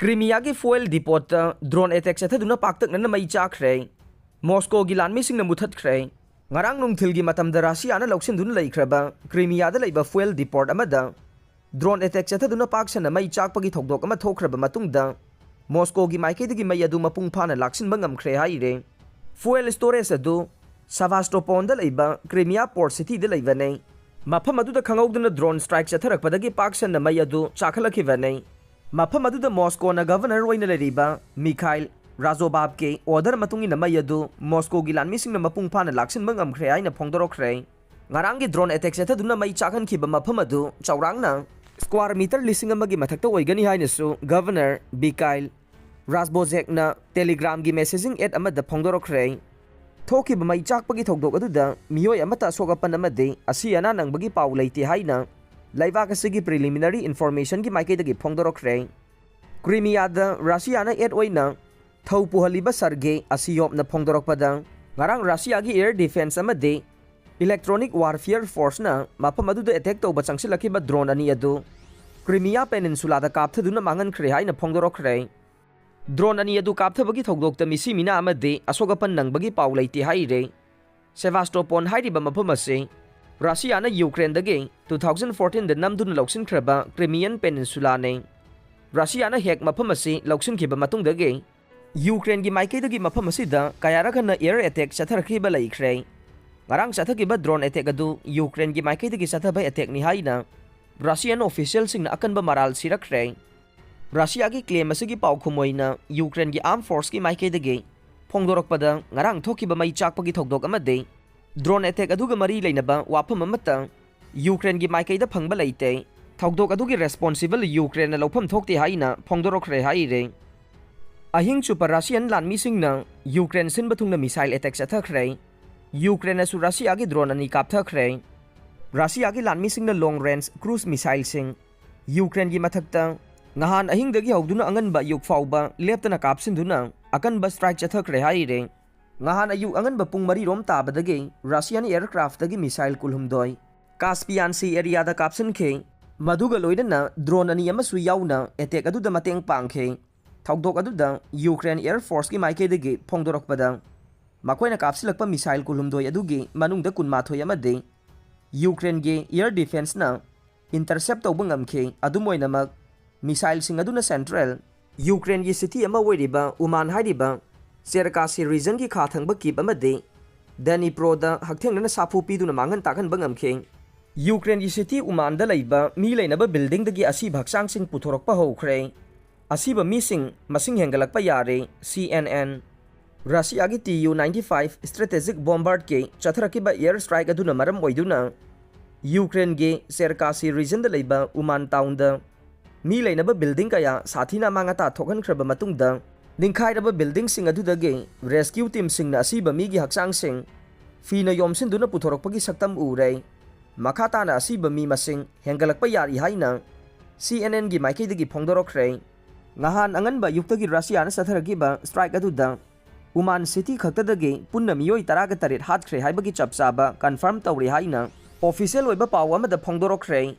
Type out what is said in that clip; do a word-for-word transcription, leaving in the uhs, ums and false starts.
ꯀ꯭ꯔꯤꯃꯤꯌꯥꯒꯤ fuel ꯗꯤꯄꯣꯠꯇ drone attack ꯆꯠꯊꯗꯨꯅ ꯄꯥꯛꯇꯛꯅꯅ ꯃꯩ ꯆꯥꯛꯈ꯭ꯔꯦ꯫ ꯃꯣꯁꯀꯣꯒꯤ ꯂꯥꯟꯃꯤꯁꯤꯡꯅ ꯃꯨꯊꯠꯈ꯭ꯔꯦ꯫ ꯉꯔꯥꯡ ꯅꯨꯡꯊꯤꯜꯒꯤ ꯃꯇꯝꯗ ꯔꯁꯤꯌꯥꯅ ꯂꯧꯁꯤꯟꯗꯨꯅ ꯂꯩꯈ꯭ꯔꯕ ꯀ꯭ꯔꯤꯃꯤꯌꯥꯗ ꯂꯩꯕ ꯐ꯭ꯌꯨꯑꯦꯜ ꯗꯤꯄꯣꯠ ꯑꯃꯗ ꯗ꯭ꯔꯣꯟ ꯑꯦꯇꯦꯛ ꯆꯠꯊꯗꯨꯅ ꯄꯥꯛ ꯁꯟꯅ ꯃꯩ ꯆꯥꯛꯄꯒꯤ ꯊꯧꯗꯣꯛ ꯑꯃ ꯊꯣꯛꯈ꯭ꯔꯕ ꯃꯇꯨꯡꯗ, ꯃꯣꯁꯀꯣꯒꯤ ꯃꯥꯏꯀꯩꯗꯒꯤ ꯃꯩ ꯑꯗꯨ ꯃꯄꯨꯡ ꯐꯥꯅ ꯂꯥꯛꯁꯤꯟꯕ ꯉꯝꯈ꯭ꯔꯦ ꯍꯥꯏꯔꯦ꯫ ꯐ꯭ꯌꯨꯑꯦꯜ ꯁ꯭ꯇꯣꯔꯦꯖ ꯑꯗꯨ ꯁꯚꯥꯁꯇꯣꯄꯣꯟꯗ ꯂꯩꯕ ꯀ꯭ꯔꯤꯃꯤꯌꯥ ꯄꯣꯔꯠ ꯁꯤꯇꯤꯗ ꯂꯩꯕꯅꯦ꯫ ꯃꯐꯝ ꯑꯗꯨꯗ ꯈꯪꯍꯧꯗꯅ ꯗ꯭ꯔꯣꯟ ꯁ꯭ꯇ꯭ꯔꯥꯏꯛ ꯆꯠꯊꯔꯛꯄꯗꯒꯤ ꯄꯥꯛ ꯁꯟꯅ ꯃꯩ ꯑꯗꯨ ꯆꯥꯛꯈꯠꯂꯛꯈꯤꯕꯅꯦ꯫ ꯃꯐꯝ ꯑꯗꯨꯗ ꯃꯣꯁꯀꯣꯅ ꯒꯚꯔꯅꯔ ꯑꯣꯏꯅ ꯂꯩꯔꯤꯕ ꯃꯤꯈꯥꯏꯜ ꯔꯥꯖꯣꯕꯥꯕꯀꯤ ꯑꯣꯔꯗꯔ ꯃꯇꯨꯡ ꯏꯟꯅ ꯃꯩ ꯑꯗꯨ ꯃꯣꯁꯀꯣꯒꯤ ꯂꯥꯟꯃꯤꯁꯤꯡꯅ ꯃꯄꯨꯡ ꯐꯥꯅ ꯂꯥꯛꯁꯤꯟꯕ ꯉꯝꯈ꯭ꯔꯦ ꯍꯥꯏꯅ ꯐꯣꯡꯗꯣꯔꯛꯈ꯭ꯔꯦ꯫ ꯉꯔꯥꯡꯒꯤ ꯗ꯭ꯔꯣꯟ ꯑꯦꯇꯦꯛ ꯆꯠꯊꯗꯨꯅ ꯃꯩ ꯆꯥꯛꯍꯟꯈꯤꯕ ꯃꯐꯝ ꯑꯗꯨ ꯆꯥꯎꯔꯥꯛꯅ ꯁ꯭ꯀ꯭ꯋꯥꯔ ꯃꯤꯇꯔ ꯂꯤꯁꯤꯡ ꯑꯃꯒꯤ ꯃꯊꯛꯇ ꯑꯣꯏꯒꯅꯤ ꯍꯥꯏꯅꯁꯨ ꯒꯚꯔꯅꯔ ꯕꯤꯀꯥꯏꯜ ꯔꯥꯖꯕꯣꯖꯦꯛꯅ ꯇꯦꯂꯤꯒ꯭ꯔꯥꯝꯒꯤ ꯃꯦꯁꯦꯖꯤꯡ ꯑꯦꯞ ꯑꯃꯗ ꯐꯣꯡꯗꯣꯔꯛꯈ꯭ꯔꯦ꯫ ꯊꯣꯛꯈꯤꯕ ꯃꯩ ꯆꯥꯛꯄꯒꯤ ꯊꯧꯗꯣꯛ ꯑꯗꯨꯗ ꯃꯤꯑꯣꯏ ꯑꯃꯠꯇ ꯑꯁꯣꯛ ꯑꯄꯟ ꯑꯃꯗꯤ ꯑꯁꯤ ꯑꯅꯥ ꯅꯪꯕꯒꯤ ꯄꯥꯎ ꯂꯩꯇꯦ ꯍꯥꯏꯅ ꯂꯩꯕꯥꯛ ꯑꯁꯤꯒꯤ ꯄ꯭ꯔꯤꯂꯤꯃꯤꯅꯔꯤ ꯏꯟꯐꯣꯔꯃꯦꯁꯟꯒꯤ ꯃꯥꯏꯀꯩꯗꯒꯤ ꯐꯣꯡꯗꯣꯔꯛꯈ꯭ꯔꯦ꯫ ꯀ꯭ꯔꯤꯃꯤꯌꯥꯗ ꯔꯁꯤꯌꯥꯅ ꯑꯦꯠ ꯑꯣꯏꯅ ꯊꯧ ꯄꯨꯍꯜꯂꯤꯕ ꯁꯔꯒꯦ ꯑꯁꯤꯌꯣꯞꯅ ꯐꯣꯡꯗꯣꯔꯛꯄꯗ, ꯉꯔꯥꯡ ꯔꯁꯤꯌꯥꯒꯤ ꯑꯦꯌꯔ ꯗꯤꯐꯦꯟꯁ ꯑꯃꯗꯤ ꯏꯂꯦꯛꯇ꯭ꯔꯣꯅꯤꯛ ꯋꯥꯔꯐꯤꯌꯔ ꯐꯣꯔꯁꯅ ꯃꯐꯝ ꯑꯗꯨꯗ ꯑꯦꯇꯦꯛ ꯇꯧꯕ ꯆꯪꯁꯤꯜꯂꯛꯈꯤꯕ ꯗ꯭ꯔꯣꯟ ꯑꯅꯤ ꯑꯗꯨ ꯀ꯭ꯔꯤꯃꯤꯌꯥ ꯄꯦꯅꯤꯟꯁꯨꯂꯥꯗ ꯀꯥꯞꯊꯗꯨꯅ ꯃꯥꯡꯍꯟꯈ꯭ꯔꯦ ꯍꯥꯏꯅ ꯐꯣꯡꯗꯣꯔꯛꯈ꯭ꯔꯦ꯫ ꯗ꯭ꯔꯣꯟ ꯑꯅꯤ ꯑꯗꯨ ꯀꯥꯞꯊꯕꯒꯤ ꯊꯧꯗꯣꯛꯇ ꯃꯤꯁꯤ ꯃꯤꯅꯥ ꯑꯃꯗꯤ ꯑꯁꯣꯛ ꯑꯄꯟ ꯅꯪꯕꯒꯤ ꯄꯥꯎ ꯂꯩꯇꯦ ꯍꯥꯏꯔꯦ꯫ ꯁꯦꯚꯥꯁꯇꯣꯄꯣꯟ ꯍꯥꯏꯔꯤꯕ ꯃꯐꯝ ꯑꯁꯤ ꯔꯁꯤꯌꯥꯅ ꯌꯨꯀ꯭ꯔꯦꯟꯗꯒꯤ ꯇꯨ ꯊꯥꯎꯖꯟ ꯐꯣꯔꯇꯤꯟꯗ ꯅꯝꯗꯨꯅ ꯂꯧꯁꯤꯟꯈ꯭ꯔꯕ ꯀ꯭ꯔꯤꯃꯤꯌꯟ ꯄꯦꯅꯤꯟꯁꯨꯂꯥꯅꯤ꯫ ꯔꯁꯤꯌꯥꯅ ꯍꯦꯛ ꯃꯐꯝ ꯑꯁꯤ ꯂꯧꯁꯤꯟꯈꯤꯕ ꯃꯇꯨꯡꯗꯒꯤ ꯌꯨꯀ꯭ꯔꯦꯟꯒꯤ ꯃꯥꯏꯀꯩꯗꯒꯤ ꯃꯐꯝ ꯑꯁꯤꯗ ꯀꯌꯥꯔꯛ ꯍꯟꯅ ꯑꯦꯌꯔ ꯑꯦꯇꯦꯛ ꯆꯠꯊꯔꯛꯈꯤꯕ ꯂꯩꯈ꯭ꯔꯦ꯫ ꯉꯔꯥꯡ ꯆꯠꯊꯈꯤꯕ ꯗ꯭ꯔꯣꯟ ꯑꯦꯇꯦꯛ ꯑꯗꯨ ꯌꯨꯀ꯭ꯔꯦꯟꯒꯤ ꯃꯥꯏꯀꯩꯗꯒꯤ ꯆꯠꯊꯕ ꯑꯦꯇꯦꯛꯅꯤ ꯍꯥꯏꯅ ꯔꯁꯤꯌꯟ ꯑꯣꯐꯤꯁꯤꯌꯦꯜꯁꯤꯡꯅ ꯑꯀꯟꯕ ꯃꯔꯥꯜ ꯁꯤꯔꯛꯈ꯭ꯔꯦ꯫ ꯔꯁꯤꯌꯥꯒꯤ ꯀ꯭ꯂꯦꯝ ꯑꯁꯤꯒꯤ ꯄꯥꯎꯈꯨꯝ ꯑꯣꯏꯅ ꯌꯨꯀ꯭ꯔꯦꯟꯒꯤ ꯑꯥꯔꯝ ꯐꯣꯔꯁꯀꯤ ꯃꯥꯏꯀꯩꯗꯒꯤ ꯐꯣꯡꯗꯣꯔꯛꯄꯗ, ꯉꯔꯥꯡ ꯊꯣꯛꯈꯤꯕ ꯃꯩ ꯆꯥꯛꯄꯒꯤ ꯊꯧꯗꯣꯛ ꯑꯃꯗꯤ ꯗ꯭ꯔꯣꯟ ꯑꯦꯇꯦꯛ ꯑꯗꯨꯒ ꯃꯔꯤ ꯂꯩꯅꯕ ꯋꯥꯐꯝ ꯑꯃꯠꯇ ꯌꯨꯀ꯭ꯔꯦꯟꯒꯤ ꯃꯥꯏꯀꯩꯗ ꯐꯪꯕ ꯂꯩꯇꯦ꯫ ꯊꯧꯗꯣꯛ ꯑꯗꯨꯒꯤ ꯔꯦꯁꯄꯣꯟꯁꯤꯕꯜ ꯌꯨꯀ꯭ꯔꯦꯟꯅ ꯂꯧꯐꯝ ꯊꯣꯛꯇꯦ ꯍꯥꯏꯅ ꯐꯣꯡꯗꯣꯔꯛꯈ꯭ꯔꯦ ꯍꯥꯏꯔꯦ꯫ ꯑꯍꯤꯡ ꯆꯨꯞꯄ ꯔꯁꯤꯌꯟ ꯂꯥꯟꯃꯤꯁꯤꯡꯅ ꯌꯨꯀ꯭ꯔꯦꯟ ꯁꯤꯟꯕ ꯊꯨꯡꯅ ꯃꯤꯁꯥꯏꯜ ꯑꯦꯇꯦꯛ ꯆꯠꯊꯈ꯭ꯔꯦ꯫ ꯌꯨꯀ꯭ꯔꯦꯟꯅꯁꯨ ꯔꯁꯤꯌꯥꯒꯤ ꯗ꯭ꯔꯣꯟ ꯑꯅꯤ ꯀꯥꯞꯊꯈ꯭ꯔꯦ꯫ ꯔꯁꯤꯌꯥꯒꯤ ꯂꯥꯟꯃꯤꯁꯤꯡꯅ ꯂꯣꯡ ꯔꯦꯟꯖ ꯀ꯭ꯔꯨꯖ ꯃꯤꯁꯥꯏꯜꯁꯤꯡ ꯌꯨꯀ꯭ꯔꯦꯟꯒꯤ ꯃꯊꯛꯇ ꯉꯍꯥꯟ ꯑꯍꯤꯡꯗꯒꯤ ꯍꯧꯗꯨꯅ ꯑꯉꯟꯕ ꯑꯌꯨꯛ ꯐꯥꯎꯕ ꯂꯦꯞꯇꯅ ꯀꯥꯞꯁꯤꯟꯗꯨꯅ ꯑꯀꯟꯕ ꯁ꯭ꯇ꯭ꯔꯥꯏꯛ ꯆꯠꯊꯈ꯭ꯔꯦ ꯍꯥꯏꯔꯦ꯫ ꯉꯍꯥꯟ ꯑꯌꯨꯛ ꯑꯉꯟꯕ ꯄꯨꯡ ꯃꯔꯤ ꯔꯣꯝ ꯇꯥꯕꯗꯒꯤ ꯔꯁꯤꯌꯟ ꯑꯦꯌꯔꯀ꯭ꯔꯥꯐꯇꯒꯤ ꯃꯤꯁꯥꯏꯜ ꯀꯨꯟꯍꯨꯝꯗꯣꯏ ꯀꯥꯁꯄꯤꯌꯥꯟ ꯁꯤ ꯑꯦꯔꯤꯌꯥꯗ ꯀꯥꯞꯁꯤꯟꯈꯤ꯫ ꯃꯗꯨꯒ ꯂꯣꯏꯅꯅ drone ꯑꯅꯤ ꯑꯃꯁꯨ ꯌꯥꯎꯅ attack ꯑꯗꯨꯗ ꯃꯇꯦꯡ ꯄꯥꯡꯈꯤ꯫ ꯊꯧꯗꯣꯛ ꯑꯗꯨꯗ Ukraine Air Forceꯀꯤ ꯃꯥꯏꯀꯩꯗꯒꯤ ꯐꯣꯡꯗꯣꯔꯛꯄꯗ, ꯃꯈꯣꯏꯅ ꯀꯥꯞꯁꯤꯜꯂꯛꯄ missile ꯀꯨꯟꯍꯨꯝꯗꯣꯏ ꯑꯗꯨꯒꯤ ꯃꯅꯨꯡꯗ ꯀꯨꯟꯃꯥꯊꯣꯏ ꯑꯃꯗꯤ Ukraineꯒꯤ air defenceꯅ intercept ꯇꯧꯕ ꯉꯝꯈꯤ꯫ ꯑꯗꯨꯝ ꯑꯣꯏꯅꯃꯛ, missileꯁꯤꯡ ꯑꯗꯨꯅ central Ukraineꯒꯤ city ꯑꯃ ꯑꯣꯏꯔꯤꯕ Uman ꯍꯥꯏꯔꯤꯕ Cherkasy regionꯒꯤ ꯈꯥ ꯊꯪꯕ Kyiv ꯑꯃꯗꯤ Dniproꯗ ꯍꯛꯊꯦꯡꯅꯅ ꯁꯥꯐꯨ ꯄꯤꯗꯨꯅ ꯃꯥꯡꯍꯟ ꯇꯥꯛꯍꯟꯕ ꯉꯝꯈꯤ꯫ Ukraineꯒꯤ city Umanꯗ ꯂꯩꯕ ꯃꯤ ꯂꯩꯅꯕ buildingꯗꯒꯤ ꯑꯁꯤꯕ ꯍꯛꯆꯥꯡꯁꯤꯡ ꯄꯨꯊꯣꯔꯛꯄ ꯍꯧꯈ꯭ꯔꯦ꯫ ꯑꯁꯤꯕ ꯃꯤꯁꯤꯡ ꯃꯁꯤꯡ ꯍꯦꯟꯒꯠꯂꯛꯄ ꯌꯥꯔꯦ꯫ C N N꯫ Russiaꯒꯤ Tu ninety-five strategic bomberꯀꯤ ꯆꯠꯊꯔꯛꯈꯤꯕ air strike ꯑꯗꯨꯅ ꯃꯔꯝ ꯑꯣꯏꯗꯨꯅ Ukraineꯒꯤ Cherkasy regionꯗ ꯂꯩꯕ Uman townꯗ ꯃꯤ ꯂꯩꯅꯕ building ꯀꯌꯥ ꯁꯥꯊꯤꯅ ꯑꯃꯥꯡ ꯑꯇꯥ ꯊꯣꯛꯍꯟꯈ꯭ꯔꯕ ꯃꯇꯨꯡꯗ, ꯅꯤꯡꯈꯥꯏꯔꯕ buildingꯁꯤꯡ ꯑꯗꯨꯗꯒꯤ rescue teamꯁꯤꯡꯅ ꯑꯁꯤꯕ ꯃꯤꯒꯤ ꯍꯛꯆꯥꯡꯁꯤꯡ ꯐꯤꯅ ꯌꯣꯝꯁꯤꯟꯗꯨꯅ ꯄꯨꯊꯣꯔꯛꯄꯒꯤ ꯁꯛꯇꯝ ꯎꯔꯦ꯫ ꯃꯈꯥ ꯇꯥꯅ ꯑꯁꯤꯕ ꯃꯤ ꯃꯁꯤꯡ ꯍꯦꯟꯒꯠꯂꯛꯄ ꯌꯥꯔꯤ ꯍꯥꯏꯅ C N Nꯒꯤ ꯃꯥꯏꯀꯩꯗꯒꯤ ꯐꯣꯡꯗꯣꯔꯛꯈ꯭ꯔꯦ꯫ ꯉꯍꯥꯟ ꯑꯉꯟꯕ ꯑꯌꯨꯛꯇꯒꯤ Russiaꯅ ꯆꯠꯊꯔꯛꯈꯤꯕ strike ꯑꯗꯨꯗ Uman city ꯈꯛꯇꯗꯒꯤ ꯄꯨꯟꯅ ꯃꯤꯑꯣꯏ ꯇꯔꯥꯒ ꯇꯔꯦꯠ ꯍꯥꯠꯈ꯭ꯔꯦ ꯍꯥꯏꯕꯒꯤ ꯆꯞ ꯆꯥꯕ confirm ꯇꯧꯔꯦ ꯍꯥꯏꯅ official ꯑꯣꯏꯕ ꯄꯥꯎ ꯑꯃꯗ ꯐꯣꯡꯗꯣꯔꯛꯈ꯭ꯔꯦ꯫